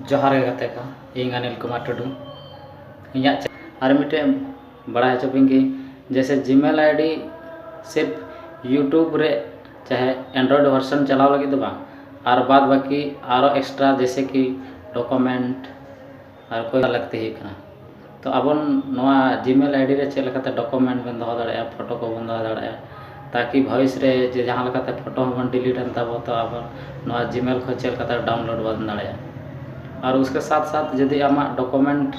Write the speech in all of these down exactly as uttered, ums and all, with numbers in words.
ᱡᱚᱦᱟᱨ ᱜᱮ ᱜᱟᱛᱮ ᱠᱚ, ᱤᱧ ᱚᱱᱤᱞ ᱠᱩᱢᱟᱨ ᱴᱩᱰᱩ᱾ ᱤᱧᱟᱹᱜ ᱪᱮ-, ᱟᱨ ᱢᱤᱫᱴᱮᱱ ᱵᱟᱲᱟᱭ ᱦᱚᱪᱚ ᱯᱮᱧ ᱜᱮ, ᱡᱮᱭᱥᱮ Gmail ID ᱥᱤᱨᱯ YouTube ᱨᱮ ᱪᱟᱦᱮ Android version ᱪᱟᱞᱟᱣ ᱞᱟᱹᱜᱤᱫ ᱫᱚ ᱵᱟᱝ, ᱟᱨ ᱵᱟᱫ ᱵᱟᱹᱠᱤ ᱟᱨᱚ extra ᱡᱮᱭᱥᱮ ᱠᱤ document ᱟᱨ ᱠᱚᱭ ᱞᱟᱹᱠᱛᱤ ᱦᱩᱭᱩᱜ ᱠᱟᱱᱟ᱾ ᱛᱚ ᱟᱵᱚ ᱱᱚᱣᱟ Gmail ID ᱨᱮ ᱪᱮᱫ ᱞᱮᱠᱟᱛᱮ document ᱵᱚᱱ ᱫᱚᱦᱚ ᱫᱟᱲᱮᱭᱟᱜᱼᱟ, ᱯᱷᱳᱴᱳ ᱠᱚᱵᱚᱱ ᱫᱚᱦᱚ ᱫᱟᱲᱮᱭᱟᱜᱼᱟ, ᱛᱟᱠᱤ ᱵᱷᱚᱵᱤᱥ ᱨᱮ ᱡᱮ ᱡᱟᱦᱟᱸ ᱞᱮᱠᱟᱛᱮ ᱯᱷᱳᱴᱳ ᱦᱚᱸᱵᱚᱱ delete ᱮᱱ ᱛᱟᱵᱚ, ᱛᱚ ᱟᱵᱚ ᱱᱚᱣᱟ Gmail ᱠᱷᱚᱱ ᱪᱮᱫ ᱞᱮᱠᱟᱛᱮ download ᱵᱚᱱ ᱫᱟᱲᱮᱭᱟᱜᱼᱟ᱾ ᱟᱨ ᱩᱥᱠᱮ ᱥᱟᱛ ᱥᱟᱛ ᱡᱩᱫᱤ ᱟᱢᱟᱜ document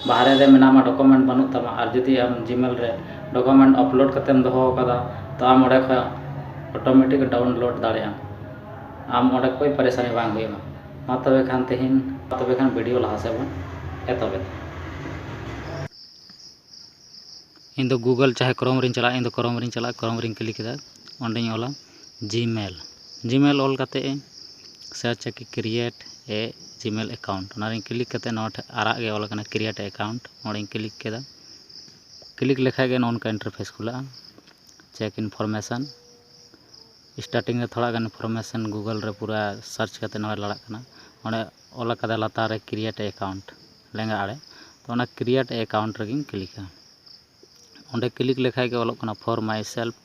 ᱵᱟᱦᱨᱮ ᱨᱮ ᱢᱮᱱᱟᱢᱟ, document ᱵᱟᱹᱱᱩᱜ ᱛᱟᱢᱟ, ᱟᱨ ᱡᱩᱫᱤ ᱟᱢ Gmail ᱨᱮ document upload ᱠᱟᱛᱮᱢ ᱫᱚᱦᱚ ᱟᱠᱟᱫᱟ, ᱛᱚ ᱟᱢ ᱚᱸᱰᱮ ᱠᱷᱚᱱ automatic download ᱫᱟᱲᱮᱭᱟᱜᱼᱟᱢ᱾ ᱟᱢ ᱚᱸᱰᱮ ᱠᱳᱭ ᱯᱟᱨᱮᱥᱟᱱᱤ ᱵᱟᱝ ᱦᱩᱭᱩᱜᱼᱟ᱾ ᱢᱟ ᱛᱚᱵᱮ ᱠᱷᱟᱱ ᱛᱮᱦᱮᱧ, ᱢᱟ ᱛᱚᱵᱮ ᱠᱷᱟᱱ video ᱞᱟᱦᱟ ᱥᱮᱫ ᱵᱚᱱ ᱮᱛᱚᱦᱚᱵᱮᱫ᱾ ᱤᱧ ᱫᱚ Google ᱪᱟᱦᱮ Chrome ᱨᱤᱧ ᱪᱟᱞᱟᱜᱼᱟ, ᱤᱧ ᱫᱚ Chrome ᱨᱤᱧ ᱪᱟᱞᱟᱜᱼᱟ, Chrome ᱨᱤᱧ click ᱮᱫᱟ᱾ ᱚᱸᱰᱮᱧ ᱚᱞᱟ Gmail᱾ Gmail ᱚᱞ ᱠᱟᱛᱮ search ᱟᱹᱠᱤ create a Gmail account᱾ ᱚᱱᱟ ᱨᱤᱧ click ᱠᱟᱛᱮ ᱱᱚᱣᱟ ᱴᱷᱮᱱ ᱟᱨᱟᱜ ᱜᱮ ᱚᱞ ᱟᱠᱟᱱᱟ create account, ᱚᱸᱰᱮᱧ click ᱠᱮᱫᱟ᱾ Click ᱞᱮᱠᱷᱟᱡ ᱜᱮ ᱱᱚᱜᱼᱚ ᱱᱚᱝᱠᱟ interface ᱠᱷᱩᱞᱟᱹᱜᱼᱟ᱾ Check information, starting ᱨᱮ ᱛᱷᱚᱲᱟ ᱜᱟᱱ information Google ᱨᱮ ᱯᱩᱨᱟᱹ search ᱠᱟᱛᱮ ᱱᱚᱜᱼᱚᱭ ᱞᱟᱲᱟᱜ ᱠᱟᱱᱟ᱾ ᱚᱸᱰᱮ ᱚᱞ ᱟᱠᱟᱫᱟ ᱞᱟᱛᱟᱨ ᱨᱮ create account ᱞᱮᱸᱜᱟ ᱟᱲᱮ, ᱛᱚ ᱚᱱᱟ create account ᱨᱮᱜᱮᱧ clickᱟ᱾ ᱚᱸᱰᱮ click ᱞᱮᱠᱷᱟᱡ ᱜᱮ ᱚᱞᱚᱜ ᱠᱟᱱᱟ for myself,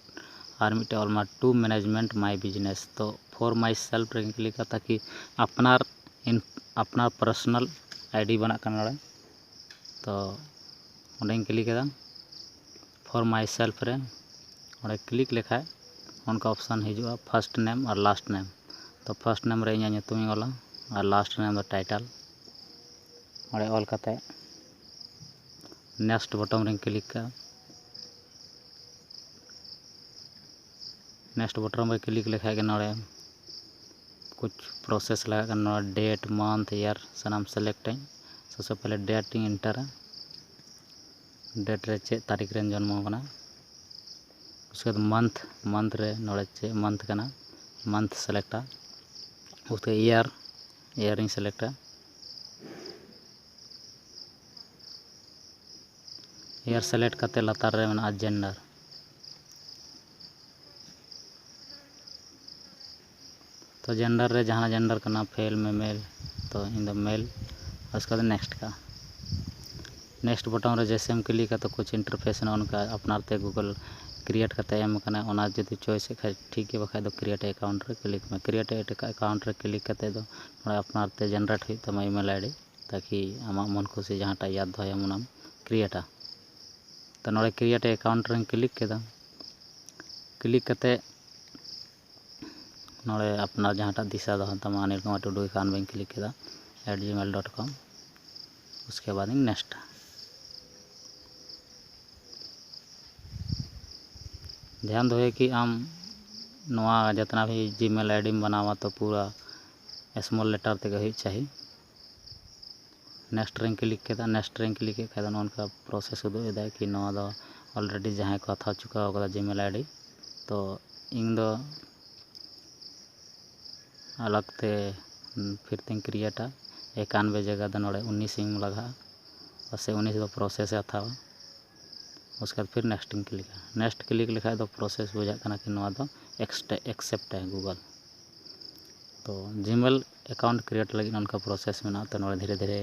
ᱟᱨ ᱢᱤᱫᱴᱮᱡ ᱚᱞ ᱢᱟ to management my business᱾ ᱛᱚ for myself ᱨᱮᱜᱮᱧ clickᱟ ᱛᱟᱠᱤ ᱟᱯᱱᱟᱨ ᱤᱱ-, ᱟᱯᱱᱟᱨ personal ID ᱵᱮᱱᱟᱜ ᱠᱟᱱᱟ ᱱᱚᱰᱮ᱾ ᱛᱚ ᱚᱸᱰᱮᱧ click ᱮᱫᱟ for myself ᱨᱮ᱾ ᱚᱸᱰᱮ click ᱞᱮᱠᱷᱟᱡ ᱚᱱᱠᱟ option ᱦᱤᱡᱩᱜᱼᱟ, first name ᱟᱨ last name᱾ ᱛᱚ first name ᱨᱮ ᱤᱧᱟᱹᱜ ᱧᱩᱛᱩᱢᱤᱧ ᱚᱞᱟ ᱟᱨ last name ᱫᱚ title᱾ ᱚᱸᱰᱮ ᱚᱞ ᱠᱟᱛᱮ next button ᱨᱮᱧ click ᱠᱟᱜᱼᱟ᱾ Next button ᱨᱮ click ᱞᱮᱠᱷᱟᱡ ᱜᱮ ᱱᱚᱰᱮ ᱠᱩᱪ process ᱞᱟᱜᱟᱜ ᱠᱟᱱᱟ᱾ ᱱᱚᱣᱟ date, month, year ᱥᱟᱱᱟᱢ select ᱟᱹᱧ᱾ सबसे पहले date ᱤᱧ enter ᱟ, date ᱨᱮ ᱪᱮᱫ ᱛᱟᱹᱨᱤᱠᱷ ᱨᱮᱧ ᱡᱚᱱᱢᱚ ᱟᱠᱟᱱᱟ᱾ उसके बाद month, month ᱨᱮ ᱱᱚᱰᱮ ᱪᱮᱫ month ᱠᱟᱱᱟ, month select ᱟ᱾ उसके year, year ᱤᱧ select ᱟ᱾ Year select ᱠᱟᱛᱮ ᱞᱟᱛᱟᱨ ᱨᱮ ᱢᱮᱱᱟᱜᱼᱟ gender᱾ ᱛᱚ gender ᱨᱮ ᱡᱟᱦᱟᱸ gender ᱠᱟᱱᱟ, male, female, ᱛᱚ ᱤᱧ ᱫᱚ ᱢᱮᱞ, ᱟᱨ ᱩᱥᱠᱮ ᱵᱟᱫ ᱱᱮᱠᱥᱴ ᱠᱟᱜᱼᱟ᱾ ᱱᱮᱠᱥᱴ ᱵᱚᱴᱚᱱ ᱨᱮ ᱡᱮᱭᱥᱮᱢ ᱠᱞᱤᱠᱟ ᱛᱚ ᱠᱩᱪ ᱤᱱᱴᱟᱨᱯᱷᱮᱥ ᱱᱚᱜᱼᱚ ᱱᱚᱝᱠᱟ ᱟᱯᱱᱟᱨ ᱛᱮ ᱜᱩᱜᱚᱞ ᱠᱨᱤᱭᱮᱴ ᱠᱟᱛᱮ ᱮᱢ ᱟᱠᱟᱱᱟ, ᱚᱱᱟ ᱡᱩᱫᱤ ᱪᱚᱭᱮᱥ ᱮᱫ ᱠᱷᱟᱡ ᱴᱷᱤᱠ ᱜᱮ, ᱵᱟᱠᱷᱟᱡ ᱫᱚ ᱠᱨᱤᱭᱮᱴ ᱮᱠᱟᱣᱩᱱᱴ ᱨᱮ ᱠᱞᱤᱠ ᱢᱮ᱾ ᱠᱨᱤᱭᱮᱴ ᱮᱠᱟᱣᱩᱱᱴ ᱨᱮ ᱠᱞᱤᱠ ᱠᱟᱛᱮ ᱫᱚ ᱱᱚᱰᱮ ᱟᱯᱱᱟᱨ ᱛᱮ ᱡᱮᱱᱟᱨᱮᱴ ᱦᱩᱭᱩᱜ ᱛᱟᱢᱟ ᱤᱢᱮᱞ ᱟᱭᱰᱤ, ᱛᱟᱠᱤ ᱟᱢᱟᱜ ᱢᱚᱱ ᱠᱷᱩᱥᱤ ᱡᱟᱦᱟᱸᱴᱟᱜ ᱭᱟᱫ ᱫᱚᱦᱚᱭᱟᱢ ᱚᱱᱟᱢ ᱠᱨᱤᱭᱮᱴᱟ᱾ ᱛᱚ ᱱᱚᱰᱮ ᱠᱨᱤᱭᱮᱴ ᱮᱠᱟᱣᱩᱱᱴ ᱨᱮᱧ ᱠᱞᱤᱠ ᱠᱮᱫᱟ᱾ ᱠᱞᱤᱠ ᱠᱟᱛᱮ ᱱᱚᱰᱮ ᱟᱯᱱᱟᱨ ᱡᱟᱦᱟᱸᱴᱟᱜ ᱫᱤᱥᱟ ᱫᱚᱦᱚᱭ ᱛᱟᱢᱟ, ᱚᱱᱤᱞ ᱠᱩᱢᱟᱨ ᱴᱩᱰᱩ ᱮᱠᱟᱣᱩᱱᱴ ᱵᱟᱹᱧ ᱠᱞᱤᱠ ᱠᱮᱫᱟ, at gmail dot com᱾ ᱩᱥᱠᱮ ᱵᱟᱫ ᱤᱧ ᱱᱮᱠᱥᱴᱟ᱾ ᱫᱷᱮᱭᱟᱱ ᱫᱚᱦᱚᱭᱟ ᱠᱤ ᱟᱢ ᱱᱚᱣᱟ ᱡᱟᱛᱱᱟ ᱵᱷᱤ ᱡᱤᱢᱮᱞ ᱟᱭᱰᱤᱢ ᱵᱮᱱᱟᱣᱟ ᱛᱚ ᱯᱩᱨᱟ ᱥᱢᱚᱞ ᱞᱮᱴᱟᱨ ᱛᱮᱜᱮ ᱦᱩᱭᱩᱜ ᱪᱟᱦᱤ᱾ ᱱᱮᱠᱥᱴ ᱨᱮᱧ ᱠᱞᱤᱠ ᱠᱮᱫᱟ᱾ ᱱᱮᱠᱥᱴ ᱨᱮᱧ ᱠᱞᱤᱠ ᱠᱮᱫ ᱠᱷᱟᱡ ᱫᱚ ᱱᱚᱜᱼᱚ ᱱᱚᱝᱠᱟ ᱯᱨᱚᱥᱮᱥ ᱩᱫᱩᱜ ᱮᱫᱟᱭ ᱠᱤ ᱱᱚᱣᱟ ᱫᱚ ᱚᱞᱨᱮᱰᱤ ᱡᱟᱦᱟᱸᱭ ᱠᱚ ᱦᱟᱛᱟᱣ ᱪᱩᱠᱟᱹᱣ ᱠᱟᱫᱟ ᱡᱤᱢᱮᱞ ᱟᱭᱰᱤ᱾ ᱛᱚ ᱤᱧ ᱫᱚ ᱟᱞᱟᱜᱽ ᱛᱮ ᱯᱷᱤᱨ ᱛᱤᱧ ᱠᱨᱤᱭᱮᱴᱟ᱾ ᱮᱠᱟᱱᱵᱮ ᱡᱟᱭᱜᱟ ᱫᱚ ᱱᱚᱰᱮ ᱩᱱᱤᱥ ᱤᱧ ᱞᱟᱜᱟᱜᱼᱟ, ᱯᱟᱥᱮᱡ ᱩᱱᱤᱥ ᱫᱚ ᱯᱨᱚᱥᱮᱥ ᱮ ᱦᱟᱛᱟᱣᱟ᱾ ᱩᱥᱠᱮ ᱵᱟᱫ ᱯᱷᱤᱨ ᱱᱮᱠᱥᱴ ᱤᱧ ᱠᱞᱤᱠᱟ᱾ ᱱᱮᱠᱥᱴ ᱠᱞᱤᱠ ᱞᱮᱠᱷᱟᱡ ᱫᱚ ᱯᱨᱚᱥᱮᱥ ᱵᱩᱡᱷᱟᱹᱜ ᱠᱟᱱᱟ ᱠᱤ ᱱᱚᱣᱟ ᱫᱚ ᱮᱠᱥᱮᱯᱴ ᱟᱭ ᱜᱩᱜᱚᱞ᱾ ᱛᱚ ᱡᱤᱢᱮᱞ ᱮᱠᱟᱣᱩᱱᱴ ᱠᱨᱤᱭᱮᱴ ᱞᱟᱹᱜᱤᱫ ᱱᱚᱝᱠᱟ ᱯᱨᱚᱥᱮᱥ ᱢᱮᱱᱟᱜᱼᱟ᱾ ᱛᱚ ᱱᱚᱰᱮ ᱫᱷᱤᱨᱮ ᱫᱷᱤᱨᱮ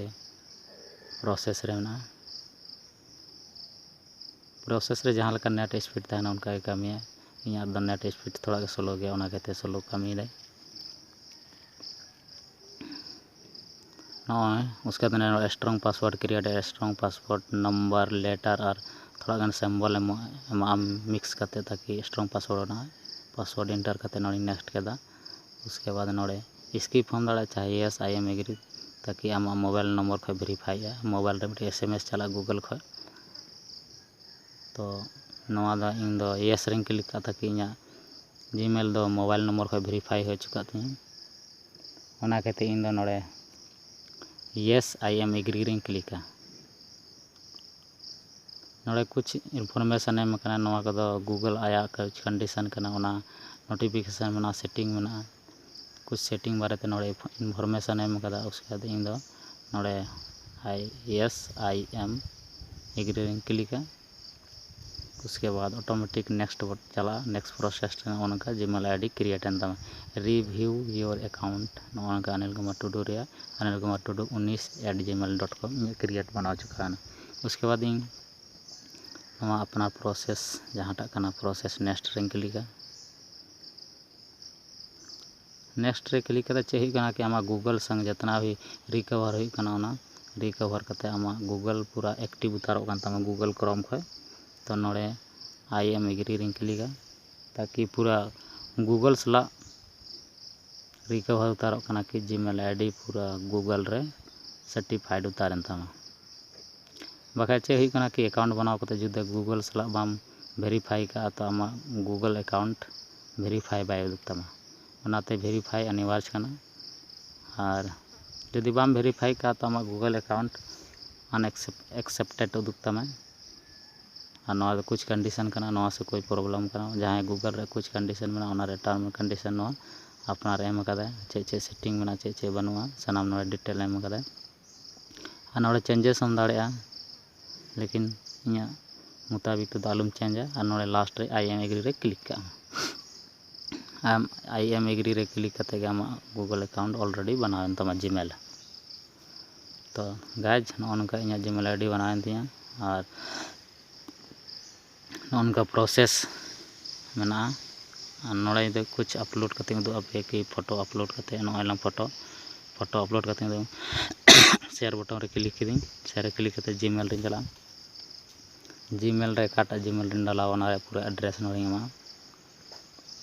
ᱯᱨᱚᱥᱮᱥ ᱨᱮ ᱢᱮᱱᱟᱜᱼᱟ᱾ ᱯᱨᱚᱥᱮᱥ ᱨᱮ ᱡᱟᱦᱟᱸ ᱞᱮᱠᱟ ᱱᱮᱴ ᱥᱯᱤᱰ ᱛᱟᱦᱮᱱᱟ ᱚᱱᱠᱟ ᱜᱮ ᱠᱟᱹᱢᱤᱭᱟ᱾ ᱤᱧᱟᱹᱜ ᱫᱚ ᱱᱮᱴ ᱥᱯᱤᱰ ᱛᱷᱚᱲᱟ ᱜᱮ ᱥᱞᱳ ᱜᱮᱭᱟ, ᱚᱱᱟ ᱠᱷᱟᱹᱛᱤᱨ ᱥᱞᱳ ᱠᱟᱹᱢᱤᱭᱮᱫᱟᱭ᱾ ᱱᱚᱜᱼᱚᱭ ᱩᱥᱠᱮ ᱵᱟᱫ ᱱᱚᱰᱮ strong password create, strong password number letter ᱟᱨ ᱛᱷᱚᱲᱟ ᱜᱟᱱ ᱥᱤᱢᱵᱚᱞ ᱮᱢ ᱮᱢᱟᱜᱼᱟ ᱢᱤᱠᱥ ᱠᱟᱛᱮ, ᱛᱟᱠᱤ ᱥᱴᱨᱚᱝ ᱯᱟᱥᱣᱟᱨᱰ ᱚᱱᱟ ᱯᱟᱥᱣᱟᱨᱰ ᱮᱱᱴᱟᱨ ᱠᱟᱛᱮ ᱱᱚᱰᱮᱧ ᱱᱮᱠᱥᱴ ᱠᱮᱫᱟ᱾ ᱩᱥᱠᱮ ᱵᱟᱫ ᱱᱚᱰᱮ ᱥᱠᱤᱯ ᱦᱚᱸᱢ ᱫᱟᱲᱮᱭᱟᱜᱼᱟ, ᱪᱟᱦᱮ ᱭᱮᱥ ᱟᱭ ᱮᱢ ᱮᱜᱽᱨᱤ, ᱛᱟᱠᱤ ᱟᱢᱟᱜ ᱢᱳᱵᱟᱭᱤᱞ ᱱᱚᱢᱵᱚᱨ ᱠᱷᱚᱡ ᱵᱷᱮᱨᱤᱯᱷᱟᱭᱚᱜᱼᱟ᱾ ᱢᱳᱵᱟᱭᱤᱞ ᱨᱮ ᱢᱤᱫᱴᱮᱡ ᱮᱥ ᱮᱢ ᱮᱥ ᱪᱟᱞᱟᱜᱼᱟ ᱜᱩᱜᱚᱞ ᱠᱷᱚᱡ᱾ ᱛᱚ ᱱᱚᱣᱟ ᱫᱚ ᱤᱧ ᱫᱚ ᱭᱮᱥ ᱨᱮᱧ ᱠᱞᱤᱠ ᱠᱟᱜᱼᱟ, ᱛᱟᱠᱤ ᱤᱧᱟᱹᱜ ᱡᱤᱢᱮᱞ ᱫᱚ ᱢᱳᱵᱟᱭᱤᱞ ᱱᱚᱢᱵᱚᱨ ᱠᱷᱚᱡ ᱵᱷᱮᱨᱤᱯᱷᱟᱭ ᱦᱩᱭ ᱦᱚᱪᱚ ᱠᱟᱜ ᱛᱤᱧᱟᱹ᱾ ᱚᱱᱟ ᱠᱷᱟᱹᱛᱤᱨ ᱤᱧ ᱫᱚ ᱱᱚᱰᱮ ᱭᱮᱥ ᱟᱭ ᱮᱢ ᱮᱜᱽᱨᱤ ᱨᱮᱧ ᱠᱞᱤᱠᱟ᱾ ᱱᱚᱰᱮ ᱠᱩᱪ ᱤᱱᱯᱷᱚᱨᱢᱮᱥᱚᱱ ᱮᱢ ᱠᱟᱱᱟ, ᱱᱚᱣᱟ ᱠᱚᱫᱚ ᱜᱩᱜᱚᱞ ᱟᱭᱟᱜ ᱠᱩᱪ ᱠᱚᱱᱰᱤᱥᱚᱱ ᱠᱟᱱᱟ, ᱚᱱᱟ ᱱᱳᱴᱤᱯᱷᱤᱠᱮᱥᱚᱱ ᱢᱮᱱᱟᱜᱼᱟ, ᱥᱮᱴᱤᱝ ᱢᱮᱱᱟᱜᱼᱟ, ᱠᱩᱪ ᱥᱮᱴᱤᱝ ᱵᱟᱨᱮᱛᱮ ᱱᱚᱰᱮ ᱤᱱᱯᱷᱚᱨᱢᱮᱥᱚᱱ ᱮᱢ ᱠᱟᱫᱟ᱾ ᱩᱥᱠᱮ ᱵᱟᱫ ᱤᱧ ᱫᱚ ᱱᱚᱰᱮ ᱟᱭ ᱭᱮᱥ ᱟᱭ ᱮᱢ ᱮᱜᱽᱨᱤ ᱨᱮᱧ ᱠᱞᱤᱠᱟ᱾ ᱩᱥᱠᱮ ᱵᱟᱫ ᱚᱴᱳᱢᱮᱴᱤᱠ ᱱᱮᱠᱥᱴ ᱵᱚ ᱪᱟᱞᱟᱜᱼᱟ᱾ ᱱᱮᱠᱥᱴ ᱯᱨᱚᱥᱮᱥ ᱨᱮ ᱱᱚᱜᱼᱚ ᱱᱚᱝᱠᱟ ᱡᱤᱢᱮᱞ ᱟᱭᱰᱤ ᱠᱨᱤᱭᱮᱴ ᱮᱱ ᱛᱟᱢᱟ᱾ ᱨᱤᱵᱷᱤᱭᱩ ᱭᱳᱨ ᱮᱠᱟᱣᱩᱱᱴ, ᱱᱚᱜᱼᱚ ᱱᱚᱝᱠᱟ ᱚᱱᱤᱞ ᱠᱩᱢᱟᱨ ᱴᱩᱰᱩ ᱨᱮᱭᱟᱜ, ᱚᱱᱤᱞ ᱠᱩᱢᱟᱨ ᱴᱩᱰᱩ ᱩᱱᱤᱥ ᱮᱴ ᱡᱤᱢᱮᱞ ᱰᱚᱴ ᱠᱚᱢ ᱤᱧᱟᱹᱜ ᱠᱨᱤᱭᱮᱴ ᱵᱮᱱᱟᱣ ᱪᱩᱠᱟᱹᱣ ᱮᱱᱟ᱾ ᱩᱥᱠᱮ ᱵᱟᱫ ᱤᱧ ᱱᱚᱣᱟ ᱟᱯᱱᱟᱨ ᱯᱨᱚᱥᱮᱥ ᱡᱟᱦᱟᱸᱴᱟᱜ ᱠᱟᱱᱟ, ᱯᱨᱚᱥᱮᱥ ᱱᱮᱠᱥᱴ ᱨᱮᱧ ᱠᱞᱤᱠᱟ᱾ ᱱᱮᱠᱥᱴ ᱨᱮ ᱠᱞᱤᱠ ᱠᱟᱛᱮ ᱪᱮᱫ ᱦᱩᱭᱩᱜ ᱠᱟᱱᱟ ᱠᱤ, ᱟᱢᱟᱜ ᱜᱩᱜᱚᱞ ᱥᱟᱝ ᱡᱚᱛᱱᱟᱣ ᱦᱩᱭ, ᱨᱤᱠᱚᱵᱷᱟᱨ ᱦᱩᱭᱩᱜ ᱠᱟᱱᱟ, ᱚᱱᱟ ᱨᱤᱠᱚᱵᱷᱟᱨ ᱠᱟᱛᱮ ᱟᱢᱟᱜ ᱜᱩᱜᱚᱞ ᱯᱩᱨᱟ ᱮᱠᱴᱤᱵᱷ ᱩᱛᱟᱹᱨᱚᱜ ᱠᱟᱱ ᱛᱟᱢᱟ ᱜᱩᱜᱚᱞ ᱠᱨᱳᱢ ᱠᱷᱚᱡ᱾ ᱛᱚ ᱱᱚᱰᱮ ᱟᱭ ᱮᱢ ᱮᱜᱽᱨᱤ ᱨᱤᱧ ᱠᱞᱤᱠᱟ, ᱛᱟᱠᱤ ᱯᱩᱨᱟ ᱜᱩᱜᱚᱞ ᱥᱟᱞᱟᱜ ᱨᱤᱠᱚᱵᱷᱟᱨ ᱩᱛᱟᱹᱨᱚᱜ ᱠᱟᱱᱟ ᱠᱤ ᱡᱤᱢᱮᱞ ᱟᱭᱰᱤ ᱯᱩᱨᱟ ᱜᱩᱜᱚᱞ ᱨᱮ ᱥᱟᱨᱴᱤᱯᱷᱟᱭᱤᱰ ᱩᱛᱟᱹᱨᱮᱱ ᱛᱟᱢᱟ᱾ ᱵᱟᱠᱷᱟᱡ ᱪᱮᱫ ᱦᱩᱭᱩᱜ ᱠᱟᱱᱟ ᱠᱤ, ᱮᱠᱟᱣᱩᱱᱴ ᱵᱮᱱᱟᱣ ᱠᱟᱛᱮ ᱡᱩᱫᱤ ᱜᱩᱜᱚᱞ ᱥᱟᱞᱟᱜ ᱵᱟᱢ ᱵᱷᱮᱨᱤᱯᱷᱟᱭ ᱠᱟᱜᱼᱟ, ᱛᱚ ᱟᱢᱟᱜ ᱜᱩᱜᱚᱞ ᱮᱠᱟᱣᱩᱱᱴ ᱵᱷᱮᱨᱤᱯᱷᱟᱭ ᱵᱟᱭ ᱩᱫᱩᱜ ᱛᱟᱢᱟ᱾ ᱚᱱᱟᱛᱮ ᱵᱷᱮᱨᱤᱯᱷᱟᱭ ᱚᱱᱤᱵᱟᱨᱡᱽ ᱠᱟᱱᱟ᱾ ᱟᱨ ᱡᱩᱫᱤ ᱵᱟᱢ ᱵᱷᱮᱨᱤᱯᱷᱟᱭ ᱠᱟᱜᱼᱟ, ᱛᱚ ᱟᱢᱟᱜ ᱜᱩᱜᱚᱞ ᱮᱠᱟᱣᱩᱱᱴ ᱟᱱᱮᱠᱥᱮᱯᱴᱮᱰ ᱩᱫᱩᱜ ᱛᱟᱢᱟᱭ᱾ ᱟᱨ ᱱᱚᱣᱟ ᱫᱚ ᱠᱩᱪ ᱠᱚᱱᱰᱤᱥᱚᱱ ᱠᱟᱱᱟ, ᱱᱚᱣᱟ ᱥᱮ ᱠᱳᱭ ᱯᱨᱚᱵᱞᱮᱢ ᱠᱟᱱᱟ᱾ ᱡᱟᱦᱟᱸᱭ ᱜᱩᱜᱚᱞ ᱨᱮ ᱠᱩᱪ ᱠᱚᱱᱰᱤᱥᱚᱱ ᱢᱮᱱᱟᱜᱼᱟ, ᱚᱱᱟ ᱨᱮ ᱴᱟᱨᱢ ᱠᱚᱱᱰᱤᱥᱚᱱ ᱱᱚᱣᱟ ᱟᱯᱱᱟᱨ ᱮᱢ ᱠᱟᱫᱟᱭ, ᱪᱮᱫ ᱪᱮᱫ ᱥᱮᱴᱤᱝ ᱢᱮᱱᱟᱜᱼᱟ, ᱪᱮᱫ ᱪᱮᱫ ᱵᱟᱹᱱᱩᱜᱼᱟ, ᱥᱟᱱᱟᱢ ᱱᱚᱰᱮ ᱰᱤᱴᱮᱞ ᱮᱢ ᱠᱟᱫᱟᱭ᱾ ᱟᱨ ᱱᱚᱰᱮ ᱪᱮᱧᱡᱮᱥ ᱦᱚᱸᱢ ᱫᱟᱲᱮᱭᱟᱜᱼᱟ, ᱞᱮᱠᱤᱱ ᱤᱧᱟᱹᱜ ᱢᱩᱛᱟᱵᱤᱠ ᱛᱮᱫᱚ ᱟᱞᱚᱢ ᱪᱮᱧᱡᱟ᱾ ᱟᱨ ᱱᱚᱰᱮ ᱞᱟᱥᱴ ᱨᱮ ᱟᱭ ᱮᱢ ᱮᱜᱽᱨᱤ ᱨᱮ ᱠᱞᱤᱠ ᱠᱟᱜ ᱢᱮ᱾ ᱟᱢ ᱟᱭ ᱮᱢ ᱮᱜᱽᱨᱤ ᱨᱮ ᱠᱞᱤᱠ ᱠᱟᱛᱮ ᱜᱮ ᱟᱢᱟᱜ ᱜᱩᱜᱚᱞ ᱮᱠᱟᱣᱩᱱᱴ ᱚᱞᱨᱮᱰᱤ ᱵᱮᱱᱟᱣ ᱮᱱ ᱛᱟᱢᱟ, ᱡᱤᱢᱮᱞ᱾ ᱛᱚ ᱜᱟᱭᱡᱽ, ᱱᱚᱜᱼᱚ ᱱᱚᱝᱠᱟ ᱤᱧᱟᱹᱜ ᱡᱤᱢᱮᱞ ᱟᱭᱰᱤ ᱵᱮᱱᱟᱣ ᱮᱱ ᱛᱤᱧᱟ᱾ ᱟᱨ ᱱᱚᱜᱼᱚ ᱱᱚᱝᱠᱟ ᱯᱨᱚᱥᱮᱥ ᱢᱮᱱᱟᱜᱼᱟ᱾ ᱟᱨ ᱱᱚᱰᱮ ᱫᱚ ᱠᱩᱪ ᱟᱯᱞᱳᱰ ᱠᱟᱛᱮ ᱩᱫᱩᱜ ᱟᱯᱮ ᱠᱤ, ᱯᱷᱳᱴᱳ ᱟᱯᱞᱳᱰ ᱠᱟᱛᱮ, ᱱᱚᱜᱼᱚᱭ ᱞᱟᱝ ᱯᱷᱳᱴᱳ, ᱯᱷᱳᱴᱳ ᱟᱯᱞᱳᱰ ᱠᱟᱛᱮ ᱫᱚ ᱥᱮᱭᱟᱨ ᱵᱚᱴᱚᱱ ᱨᱮ ᱠᱞᱤᱠ ᱠᱤᱫᱟᱹᱧ᱾ ᱥᱮᱭᱟᱨ ᱨᱮ ᱠᱞᱤᱠ ᱠᱟᱛᱮ ᱡᱤᱢᱮᱞ ᱨᱤᱧ ᱪᱟᱞᱟᱜᱼᱟ᱾ ᱡᱤᱢᱮᱞ ᱨᱮ ᱚᱠᱟᱴᱟᱜ ᱡᱤᱢᱮᱞ ᱨᱤᱧ ᱰᱟᱞᱟᱣᱟ, ᱚᱱᱟ ᱨᱮᱭᱟᱜ ᱯᱩᱨᱟᱹ ᱮᱰᱨᱮᱥ ᱱᱚᱰᱮᱧ ᱮᱢᱟ᱾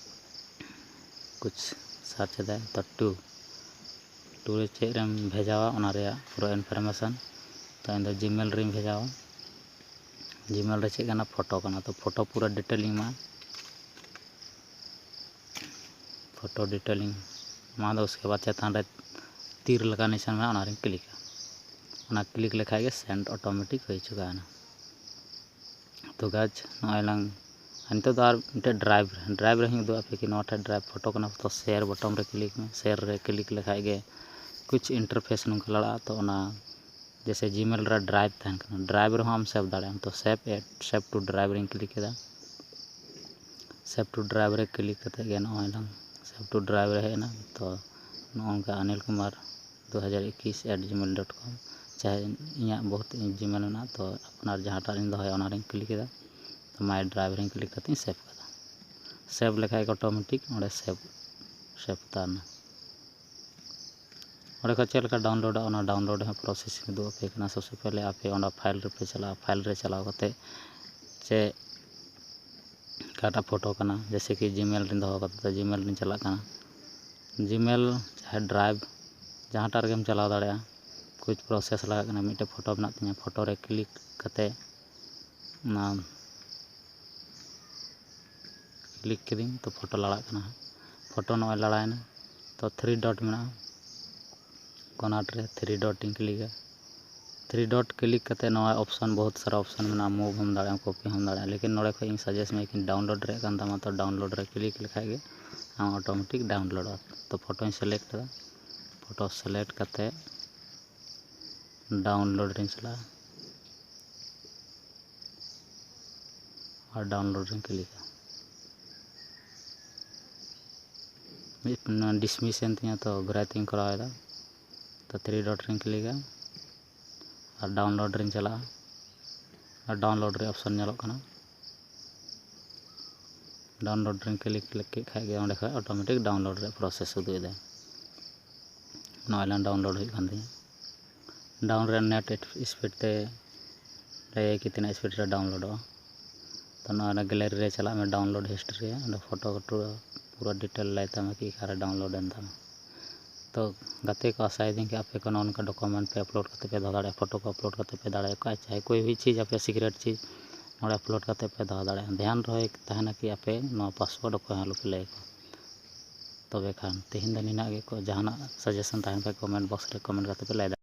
ᱠᱩᱪ ᱥᱟᱨᱪ ᱮᱫᱟᱭ, ᱛᱚ ᱴᱩ, ᱴᱩ ᱨᱮ ᱪᱮᱫ ᱨᱮᱢ ᱵᱷᱮᱡᱟᱣᱟ, ᱚᱱᱟ ᱨᱮᱭᱟᱜ ᱯᱩᱨᱟᱹ ᱤᱱᱯᱷᱚᱨᱢᱮᱥᱚᱱ᱾ ᱛᱚ ᱤᱧ ᱫᱚ ᱡᱤᱢᱮᱞ ᱨᱤᱧ ᱵᱷᱮᱡᱟᱣᱟ᱾ ᱡᱤᱢᱮᱞ ᱨᱮ ᱪᱮᱫ ᱠᱟᱱᱟ? ᱯᱷᱳᱴᱳ ᱠᱟᱱᱟ᱾ ᱛᱚ ᱯᱷᱳᱴᱳ ᱯᱩᱨᱟᱹ ᱰᱤᱴᱮᱞ ᱤᱧ ᱮᱢᱟ, ᱯᱷᱳᱴᱳ ᱰᱤᱴᱮᱞ ᱤᱧ ᱮᱢᱟ᱾ ᱫᱚ ᱩᱥᱠᱮ ᱵᱟᱫ ᱪᱮᱛᱟᱱ ᱨᱮ ᱛᱤᱨ ᱞᱮᱠᱟ ᱱᱤᱥᱟᱱ ᱢᱮᱱᱟᱜᱼᱟ, ᱚᱱᱟ ᱨᱤᱧ ᱠᱞᱤᱠᱟ᱾ ᱚᱱᱟ ᱠᱞᱤᱠ ᱞᱮᱠᱷᱟᱡ ᱜᱮ ᱥᱮᱱᱰ ᱚᱴᱳᱢᱮᱴᱤᱠ ᱦᱩᱭ ᱪᱩᱠᱟᱣᱱᱟ᱾ ᱛᱚ ᱜᱟᱭᱡᱽ, ᱱᱚᱜᱼᱚᱭ ᱞᱟᱝ, ᱟᱨ ᱱᱤᱛᱚᱜ ᱫᱚ ᱟᱨ ᱢᱤᱫᱴᱮᱡ ᱰᱨᱟᱭᱤᱵᱷ ᱨᱮ, ᱰᱨᱟᱭᱤᱵᱷ ᱨᱮ ᱦᱚᱸᱧ ᱩᱫᱩᱜ ᱟᱯᱮ ᱠᱤ, ᱱᱚᱣᱟ ᱴᱷᱮᱡ ᱰᱨᱟᱭᱤᱵᱷ ᱯᱷᱳᱴᱳ ᱠᱟᱱᱟ᱾ ᱛᱚ ᱥᱮᱭᱟᱨ ᱵᱚᱴᱚᱢ ᱨᱮ ᱠᱞᱤᱠ ᱢᱮ᱾ ᱥᱮᱭᱟᱨ ᱨᱮ ᱠᱞᱤᱠ ᱞᱮᱠᱷᱟᱡ ᱜᱮ ᱠᱩᱪ ᱤᱱᱴᱟᱨᱯᱷᱮᱥ ᱱᱚᱝᱠᱟ ᱞᱟᱲᱟᱜᱼᱟ᱾ ᱛᱚ ᱚᱱᱟ ᱡᱮᱭᱥᱮ ᱡᱤᱢᱮᱞ ᱨᱮ ᱰᱨᱟᱭᱤᱵᱷ ᱛᱟᱦᱮᱱ ᱠᱟᱱᱟ, ᱰᱨᱟᱭᱤᱵᱷ ᱨᱮᱦᱚᱸ ᱟᱢ ᱥᱮᱵᱷ ᱫᱟᱲᱮᱭᱟᱜᱼᱟ᱾ ᱛᱚ ᱥᱮᱵᱷ ᱮᱴ ᱥᱮᱵᱷ ᱴᱩ ᱰᱨᱟᱭᱤᱵᱷ ᱨᱮᱧ ᱠᱞᱤᱠ ᱠᱮᱫᱟ᱾ ᱥᱮᱵᱷ ᱴᱩ ᱰᱨᱟᱭᱤᱵᱷ ᱨᱮ ᱠᱞᱤᱠ ᱠᱟᱛᱮᱫ ᱜᱮ ᱱᱚᱜᱼᱚᱭ ᱱᱟᱝ ᱥᱮᱵᱷ ᱴᱩ ᱰᱨᱟᱭᱤᱵᱷ ᱨᱮ ᱦᱮᱡ ᱮᱱᱟ᱾ ᱛᱚ ᱱᱚᱜᱼᱚ ᱱᱚᱝᱠᱟ ᱚᱱᱤᱞ ᱠᱩᱢᱟᱨ ᱫᱩ ᱦᱟᱡᱟᱨ ᱮᱠᱩᱥ at gmail dot com, ᱪᱟᱦᱮ ᱤᱧᱟᱹᱜ ᱵᱚᱦᱩᱛ ᱡᱤᱢᱮᱞ ᱢᱮᱱᱟᱜᱼᱟ, ᱛᱚ ᱟᱯᱱᱟᱨ ᱡᱟᱦᱟᱸᱴᱟᱜ ᱨᱤᱧ ᱫᱚᱦᱚᱭᱟ ᱚᱱᱟ ᱨᱤᱧ ᱠᱞᱤᱠ ᱮᱫᱟ᱾ ᱛᱚ ᱢᱟᱭ ᱰᱨᱟᱭᱤᱵᱷ ᱨᱤᱧ ᱠᱞᱤᱠ ᱠᱟᱛᱮ ᱤᱧ ᱥᱮᱵᱷ ᱠᱟᱫᱟ᱾ ᱥᱮᱵᱷ ᱞᱮᱠᱷᱟᱡ ᱜᱮ ᱚᱴᱳᱢᱮᱴᱤᱠ ᱚᱸᱰᱮ ᱥᱮᱵᱷ ᱥᱮᱵᱷ ᱩᱛᱟᱹᱨ ᱮᱱᱟ᱾ ᱚᱸᱰᱮ ᱠᱷᱚᱱ ᱪᱮᱫ ᱞᱮᱠᱟ ᱰᱟᱣᱩᱱᱞᱳᱰᱚᱜᱼᱟ, ᱚᱱᱟ ᱰᱟᱣᱩᱱᱞᱳᱰ ᱦᱚᱸ ᱯᱨᱚᱥᱮᱥ ᱤᱧ ᱩᱫᱩᱜ ᱟᱯᱮ ᱠᱟᱱᱟ᱾ ᱥᱚᱵᱥᱮ ᱯᱮᱦᱞᱮ ᱟᱯᱮ ᱚᱸᱰᱮ ᱯᱷᱟᱭᱤᱞ ᱨᱮᱯᱮ ᱪᱟᱞᱟᱜᱼᱟ᱾ ᱯᱷᱟᱭᱤᱞ ᱨᱮ ᱪᱟᱞᱟᱣ ᱠᱟᱛᱮ ᱪᱮᱫ ᱚᱠᱟᱴᱟᱜ ᱯᱷᱳᱴᱳ ᱠᱟᱱᱟ, ᱡᱮᱭᱥᱮ ᱠᱤ ᱡᱤᱢᱮᱞ ᱨᱤᱧ ᱫᱚᱦᱚ ᱠᱟᱫᱟ, ᱛᱚ ᱡᱤᱢᱮᱞ ᱨᱤᱧ ᱪᱟᱞᱟᱜ ᱠᱟᱱᱟ᱾ ᱡᱤᱢᱮᱞ ᱪᱟᱦᱮ ᱰᱨᱟᱭᱤᱵᱷ ᱡᱟᱦᱟᱸᱴᱟᱜ ᱨᱮᱜᱮᱢ ᱪᱟᱞᱟᱣ ᱫᱟᱲᱮᱭᱟᱜᱼᱟ᱾ ᱠᱩᱪ ᱯᱨᱚᱥᱮᱥ ᱞᱟᱜᱟᱜ ᱠᱟᱱᱟ᱾ ᱢᱤᱫᱴᱮᱡ ᱯᱷᱳᱴᱳ ᱢᱮᱱᱟᱜ ᱛᱤᱧᱟᱹ, ᱯᱷᱳᱴᱳ ᱨᱮ ᱠᱞᱤᱠ ᱠᱟᱛᱮ ᱚᱱᱟ ᱠᱞᱤᱠ ᱠᱤᱫᱟᱹᱧ, ᱛᱚ ᱯᱷᱳᱴᱳ ᱞᱟᱲᱟᱜ ᱠᱟᱱᱟ᱾ ᱯᱷᱳᱴᱳ ᱱᱚᱜᱼᱚᱭ ᱞᱟᱲᱟᱭᱮᱱᱟ᱾ ᱛᱚ ᱛᱷᱨᱤ ᱰᱚᱴ ᱢᱮᱱᱟᱜᱼᱟ, ᱠᱚᱨᱱᱟᱨ ᱨᱮ ᱛᱷᱨᱤ ᱰᱚᱴ ᱤᱧ ᱠᱞᱤᱠᱟ᱾ ᱛᱷᱨᱤ ᱰᱚᱴ ᱠᱞᱤᱠ ᱠᱟᱛᱮ ᱱᱚᱣᱟ ᱚᱯᱥᱚᱱ, ᱵᱚᱦᱩᱛ ᱥᱟᱨᱟ ᱚᱯᱥᱚᱱ ᱢᱮᱱᱟᱜᱼᱟ, ᱢᱩᱵᱷ ᱦᱚᱸᱢ ᱫᱟᱲᱮᱭᱟᱜᱼᱟ, ᱠᱚᱯᱤ ᱦᱚᱸᱢ ᱫᱟᱲᱮᱭᱟᱜᱼᱟ, ᱞᱮᱠᱤᱱ ᱱᱚᱰᱮ ᱠᱷᱚᱡ ᱤᱧ ᱥᱟᱡᱮᱥᱴ ᱢᱮᱭᱟ ᱠᱤ ᱰᱟᱣᱩᱱᱞᱳᱰ ᱨᱮᱭᱟᱜ ᱠᱟᱱ ᱛᱟᱢᱟ, ᱛᱚ ᱰᱟᱣᱩᱱᱞᱳᱰ ᱨᱮ ᱠᱞᱤᱠ ᱞᱮᱠᱷᱟᱡ ᱜᱮ ᱟᱢ ᱚᱴᱳᱢᱮᱴᱤᱠ ᱰᱟᱣᱩᱱᱞᱳᱰᱚᱜᱼᱟ᱾ ᱛᱚ ᱯᱷᱳᱴᱳᱧ ᱥᱤᱞᱮᱠᱴ ᱠᱮᱫᱟ, ᱯᱷᱳᱴᱳ ᱥᱤᱞᱮᱠᱴ ᱠᱟᱛᱮ ᱰᱟᱣᱩᱱᱞᱳᱰ ᱨᱤᱧ ᱪᱟᱞᱟᱜᱼᱟ ᱟᱨ ᱰᱟᱣᱩᱱᱞᱳᱰ ᱨᱤᱧ ᱠᱞᱤᱠᱟ᱾ ᱢᱤᱫ ᱰᱤᱥᱢᱤᱥ ᱮᱱ ᱛᱤᱧᱟ, ᱛᱚ ᱜᱨᱟᱭ ᱛᱤᱧ ᱠᱚᱨᱟᱣ ᱮᱫᱟ᱾ ᱛᱚ ᱛᱷᱨᱤ ᱰᱚᱴ ᱨᱤᱧ ᱠᱞᱤᱠᱟ ᱟᱨ ᱰᱟᱣᱩᱱᱞᱳᱰ ᱨᱤᱧ ᱪᱟᱞᱟᱜᱼᱟ᱾ ᱟᱨ ᱰᱟᱣᱩᱱᱞᱳᱰ ᱨᱮ ᱚᱯᱥᱚᱱ ᱧᱮᱞᱚᱜ ᱠᱟᱱᱟ᱾ ᱰᱟᱣᱩᱱᱞᱳᱰ ᱨᱤᱧ ᱠᱞᱤᱠ ᱠᱮᱫ ᱠᱷᱟᱡ ᱜᱮ ᱚᱸᱰᱮ ᱠᱷᱚᱡ ᱚᱴᱳᱢᱮᱴᱤᱠ ᱰᱟᱣᱩᱱᱞᱳᱰ ᱨᱮᱭᱟᱜ ᱯᱨᱚᱥᱮᱥ ᱩᱫᱩᱜ ᱮᱫᱟᱭ᱾ ᱱᱚᱜᱼᱚᱭ ᱞᱟᱝ ᱰᱟᱣᱩᱱᱞᱳᱰ ᱦᱩᱭᱩᱜ ᱠᱟᱱ ᱛᱤᱧᱟᱹ᱾ ᱰᱟᱣᱩᱱ ᱨᱮᱭᱟᱜ ᱱᱮᱴ ᱥᱯᱤᱰ ᱛᱮ ᱞᱟᱹᱭᱟᱭ ᱠᱤ ᱛᱤᱱᱟᱹᱜ ᱥᱯᱤᱰ ᱨᱮ ᱰᱟᱣᱩᱱᱞᱳᱰᱚᱜᱼᱟ᱾ ᱛᱚ ᱱᱚᱜᱼᱚᱭ ᱱᱚᱣᱟ ᱜᱮᱞᱟᱨᱤ ᱨᱮ ᱪᱟᱞᱟᱜ ᱢᱮ, ᱰᱟᱣᱩᱱᱞᱳᱰ ᱦᱤᱥᱴᱨᱤ ᱨᱮ, ᱚᱸᱰᱮ ᱯᱷᱳᱴᱳ ᱯᱩᱨᱟᱹ ᱰᱤᱴᱮᱞ ᱞᱟᱹᱭ ᱛᱟᱢᱟ ᱠᱤ ᱚᱠᱟᱨᱮ ᱰᱟᱣᱩᱱᱞᱳᱰ ᱮᱱ ᱛᱟᱢᱟ᱾ ᱛᱚ ᱜᱟᱛᱮ ᱠᱚ, ᱟᱥᱟᱭᱮᱫᱟᱹᱧ ᱠᱤ ᱟᱯᱮ ᱠᱚ ᱱᱚᱜᱼᱚ ᱱᱚᱝᱠᱟ ᱰᱚᱠᱩᱢᱮᱱᱴ ᱯᱮ ᱟᱯᱞᱳᱰ ᱠᱟᱛᱮ ᱯᱮ ᱫᱚᱦᱚ ᱫᱟᱲᱮᱭᱟᱜᱼᱟ, ᱯᱷᱳᱴᱳ ᱠᱚ ᱟᱯᱞᱳᱰ ᱠᱟᱛᱮ ᱯᱮ ᱫᱟᱲᱮᱭᱟᱜᱼᱟ, ᱪᱟᱦᱮ ᱠᱳᱭ ᱵᱷᱤ ᱪᱤᱡᱽ ᱟᱯᱮ ᱥᱤᱠᱨᱮᱴ ᱪᱤᱡᱽ ᱱᱚᱰᱮ ᱟᱯᱞᱳᱰ ᱠᱟᱛᱮ ᱯᱮ ᱫᱚᱦᱚ ᱫᱟᱲᱮᱭᱟᱜᱼᱟ᱾ ᱫᱷᱮᱭᱟᱱ ᱨᱚᱦᱚᱭ ᱛᱟᱦᱮᱱᱟ ᱠᱤ ᱟᱯᱮ ᱱᱚᱣᱟ ᱯᱟᱥᱣᱟᱨᱰ ᱚᱠᱚᱭ ᱦᱚᱸ ᱟᱞᱚ ᱯᱮ ᱞᱟᱹᱭ ᱟᱠᱚᱣᱟ᱾ ᱛᱚᱵᱮ ᱠᱷᱟᱱ ᱛᱮᱦᱮᱧ ᱫᱚ ᱱᱤᱱᱟᱹᱜ ᱜᱮ᱾ ᱡᱟᱦᱟᱱᱟᱜ ᱥᱟᱡᱮᱥᱚᱱ ᱛᱟᱦᱮᱱ ᱠᱷᱟᱡ ᱠᱚᱢᱮᱱᱴ ᱵᱚᱠᱥ ᱨᱮ ᱠᱚᱢᱮᱱᱴ ᱠᱟᱛᱮ ᱯᱮ ᱞᱟᱹᱭ ᱫᱟᱲᱮᱭᱟᱜᱼᱟ᱾